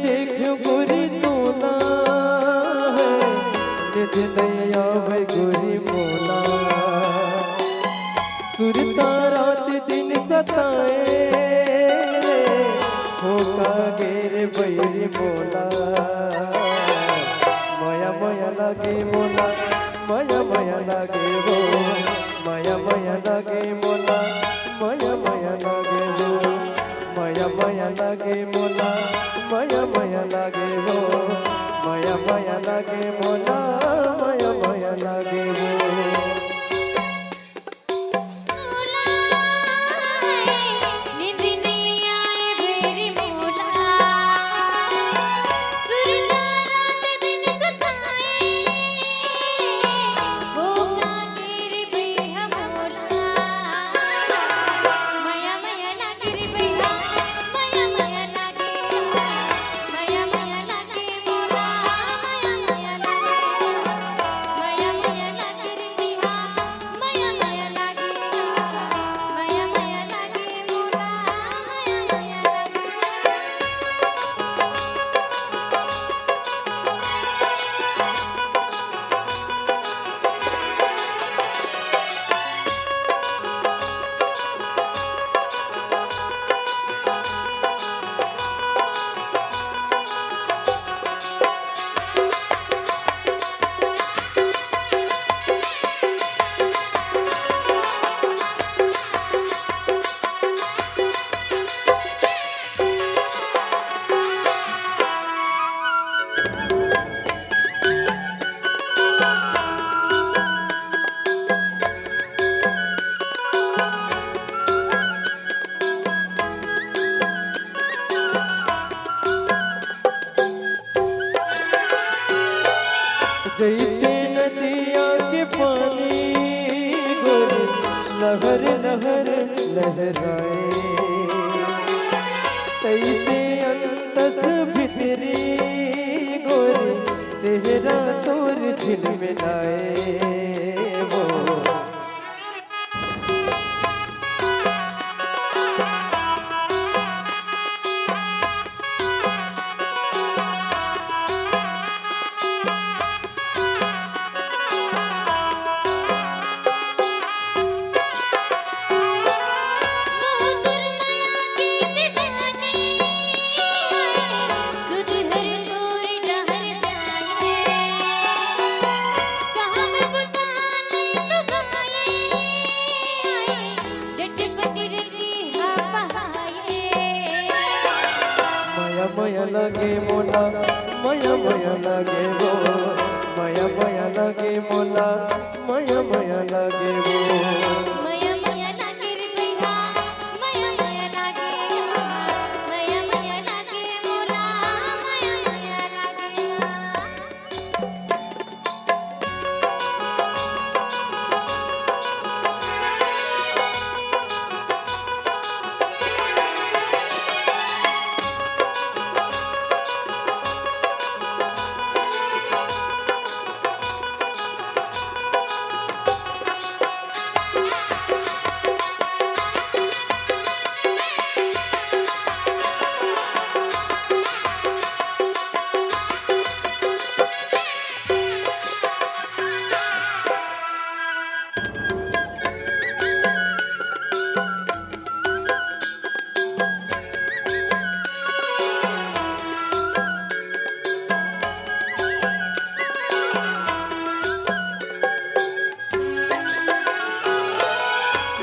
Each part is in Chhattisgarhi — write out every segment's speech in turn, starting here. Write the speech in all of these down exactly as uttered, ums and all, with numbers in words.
देख गोरी तोला है, निंद नइ आवय गोरी मोला। सुरता रात दिन सताए, होका गे रे बइरी मोला। मया मया लागे मोला, मया मया लागे हो, मया मया लागे मोला, मया मया लागे हो, मया मया लागे मोला, मया मया लागे हो, मया मया लागे मोला, मया मया लागे हो। जइसे नदिया के पानी गोरी लहर लहर लहराए, तइसे अंतस भीतरी गोरी चेहरा तोर झिलमिलाए हो। मया मया लागे मोला, मया मया लागे वो, मया मया लागे मोला, मया मया लागे वो।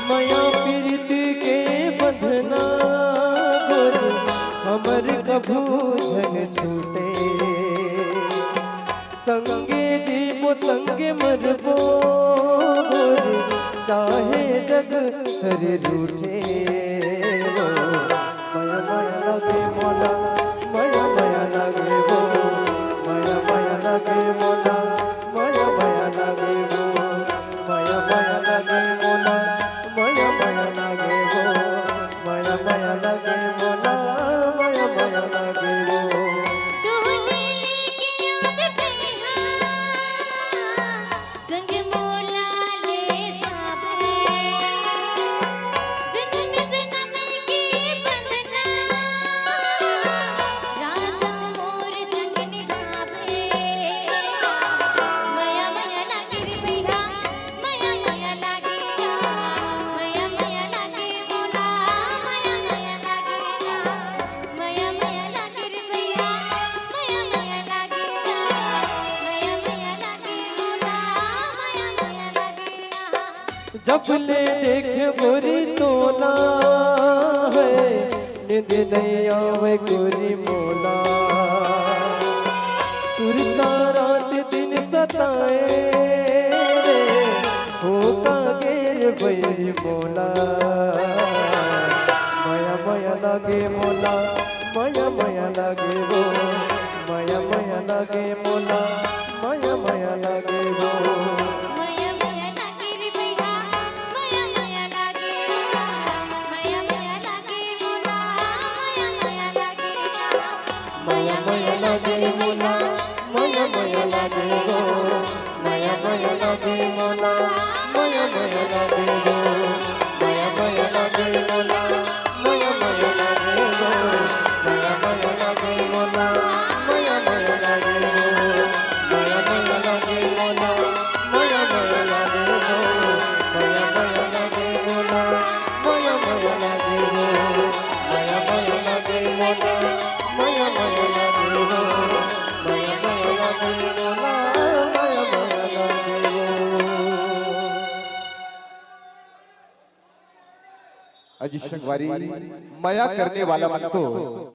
मया प्रीत के बंधना गोरी हमर कभू झन छूटे। संगे जीबो संगे मरबो गोरी, चाहे जग सर रूठे वो। मया मया लागे मोला, मया मया लागे वो, मया मया लागे मोला, मया मया लागे वो, मया मया लागे मोला, मया मया लागे वो, मया मया लागे मोला, मया मया लागे वो। संग मोला ले जाबे, जन जब ले देखे गोरी तोला है, नींद नहीं आवे गोरी मोला। सुरता रात दिन सताए रे, होता गेर बैरी मोला। मया मया लागे मोला, मया मया लागे वो, मया मया लागे मोला, मया मया लागे वो। मया मया लागे रे भैया, मया मया लागे रे भैया, मया मया लागे मोला, मया मया लागे मोला, मया मया लागे वो, मया मया लागे मोला, मया मया लागे वो, मया मया लागे मोला, मया मया लागे वो, मया मया लागे मोला, मया मया लागे वो, मया मया लागे मोला, मया मया लागे वो, मया मया लागे मोला, मया मया लागे वो, मया मया लागे मोला, मया मया लागे वो, मया मया लागे मोला, मया मया लागे वो। अजी संगवारी, मया करने वाला मन तो